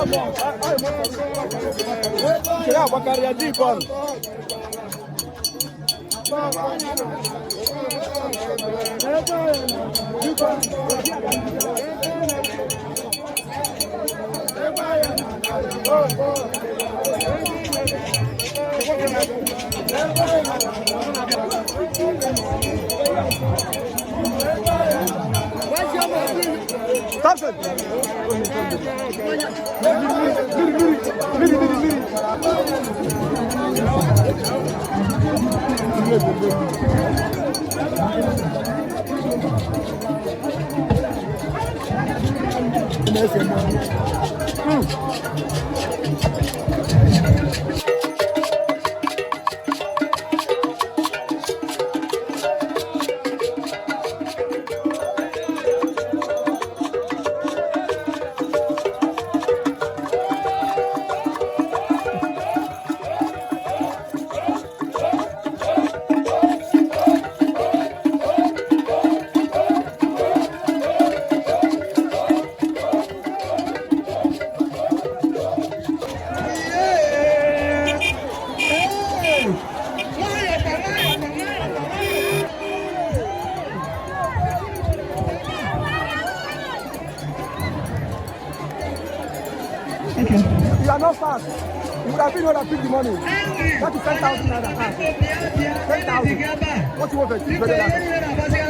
Nke ya agbakarịa ji bọọlụ. Thompson. Mmiri, mmiri, mmiri, mmiri. You are not fast. You would have been able to pick the money. That is 10,000 naira. 10,000. What you want to achieve? Very last.